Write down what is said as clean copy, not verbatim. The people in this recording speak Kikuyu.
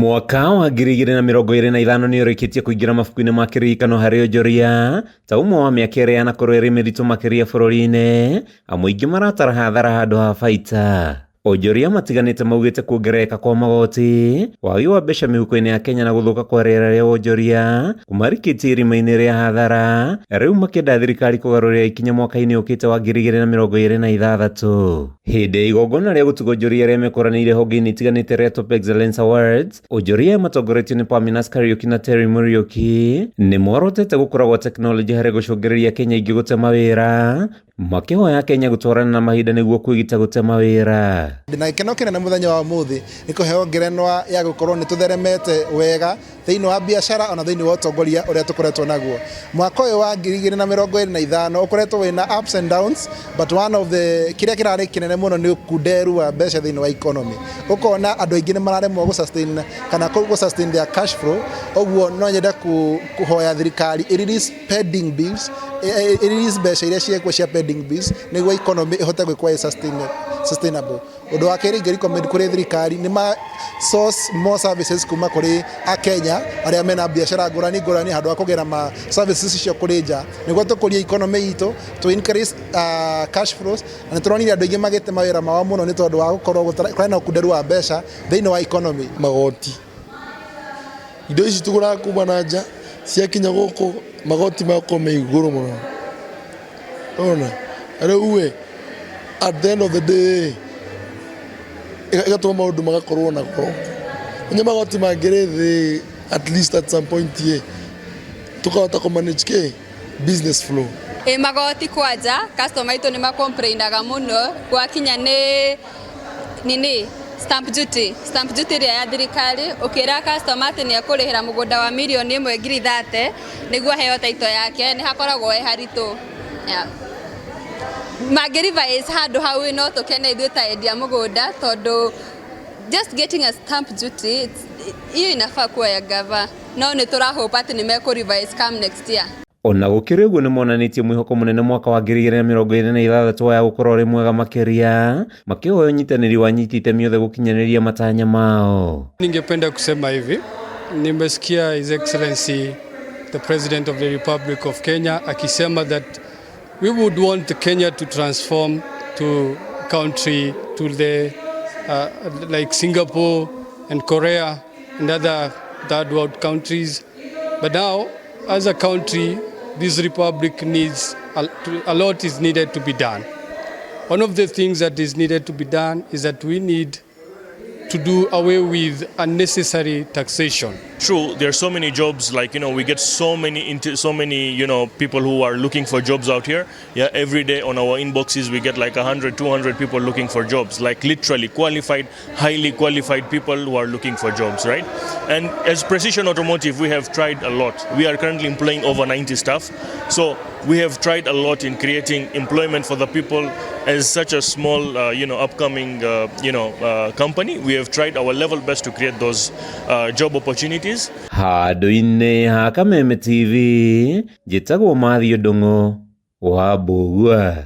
Mwaka wa 2025 nĩ ũrĩkĩtie kũingĩra mabuku-inĩ ma kĩririkano harĩ onjoria ta ũmwe wa mĩaka ĩrĩa yanakorwo ĩrĩ mĩritũ makĩria bũrũri-inĩ, amu aingĩ maratara hathara handũ ha baita. Onjoria matiganĩte maugĩte kuongerereka kwa magoti, wagi wa mbeca mĩhuko-inĩ ya Kenya na gũthũka kwa rĩera rĩa wonjoria kũmarikĩtie irima-inĩ rĩa hathara, rĩu makĩenda thirikari kũgarũrĩra ikinya mwaka-inĩ ũkĩte wa 2026. Hĩndĩ ya igongona rĩa gũtuga onjoria arĩa mekũranĩire honge-inĩ itiganĩte rĩa Top Excellence Awards, onjoria aya matongoretio nĩ Parmenas Kariuki na Terry Muriuki nĩ morotete gũkũra gwa tekinoronjĩ harĩ gũcũngĩrĩria Kenya aingĩ gũte mawĩra, makĩhoya Kenya gũtwarana na mahinda nĩguo kwĩgita gũte mawĩra. Ndĩna gĩkeno kĩnene mũthenya wa ũmũthĩ nĩ kũheo ngerenwa ya gũkorwo nĩ tũtheremete wega thĩinĩ wa biacara ona thĩinĩ wa ũtongoria ũrĩa tũkoretwo naguo. Mwaka ũyũ wa 2025 ũkoretwo wĩna ups and downs, but one of the kĩrĩa kĩrarĩ kĩnene mũno nĩ ũkunderu wa mbeca thĩinĩ wa economy. Ũkona andũ aingĩ nĩ mararemwo gũ sustain kana gũ sustain their cash flow, ũguo no nyende kũhoya thirikari ĩ release pending bills, ĩ release mbeca iria ciĩkuo cia pending bills nĩguo economy ĩhote gwĩkwo ĩ sustainable. Ũndũ wa kerĩ ingĩ recommend kũrĩ thirikari nĩ ma source more services kuma kũrĩ akenya arĩa mena biacara ngũrani ngũrani handũ ha kũgĩra ma services icio kũrĩ nja, nĩguo tũkũrie economy itũ, to increase cash flows. Na nĩ tũronire andũ aingĩ magĩte mawĩra mao mũno nĩ tondũ wa gũkorwo kũrĩ na ũkunderu wa mbeca thĩinĩ wa economy. Magoti, indo ici tũgũraga kuma na nja ciakinya gũkũ magoti magakorwo me igũrũ mũno. Ũrona? Rĩu ĩ, at the end of the day ĩgatũma maũndũ magakorwo na goro. Nĩ magoti mangĩrĩ thĩ at least at some point ĩ, tũkahota kũ manage kĩ? Business flow. Ĩ magoti kwanja customer aitũ nĩ macomplainaga mũno gwakinya nĩ nini stamp duty, stamp duty ĩrĩa ya thirikari. Ũkĩra customer atĩ nĩ ekũrĩhĩra mũgũnda wa 1,030,000 nĩguo aheo title yake, nĩ hakoragwo he haritũ, yeah. Mangĩ revise handũ hau no tũkene ithuĩ ta endia mũgũnda, tondũ just getting a stamp duty, hiyo inafaa kuwa ya gava, no nĩ tũrahope atĩ nĩ mekũ revise come next year. Ona gũkĩrĩ ũguo, nĩ monanĩtie mwĩhoko mũnene mwaka wa 2026 waya gũkorwo ũrĩ mwega makĩria, makĩhoya ũnyitanĩri wa anyiti itemi othe gũkinyanĩria matanya mao. Ningependa kusema hivi, nimesikia His Excellency the President of the Republic of Kenya akisema that we would want Kenya to transform to country to the like Singapore and Korea and other third world countries. But now, as a country, this republic needs a lot is needed to be done. One of the things that is needed to be done is that we need to do away with unnecessary taxation. True, there are so many jobs. Like we get so many people who are looking for jobs out here. Yeah, every day on our inboxes we get like 100, 200 people looking for jobs. Like literally qualified, highly qualified people who are looking for jobs, right? And as Precision Automotive, we have tried a lot. We are currently employing over 90 staff. So we have tried a lot in creating employment for the people. As such a small, upcoming, company, we have tried our level best to create those job opportunities. Handũ-inĩ ha Kameme TV, njĩtagwo Matthew Ndung'u wa Mbũgua.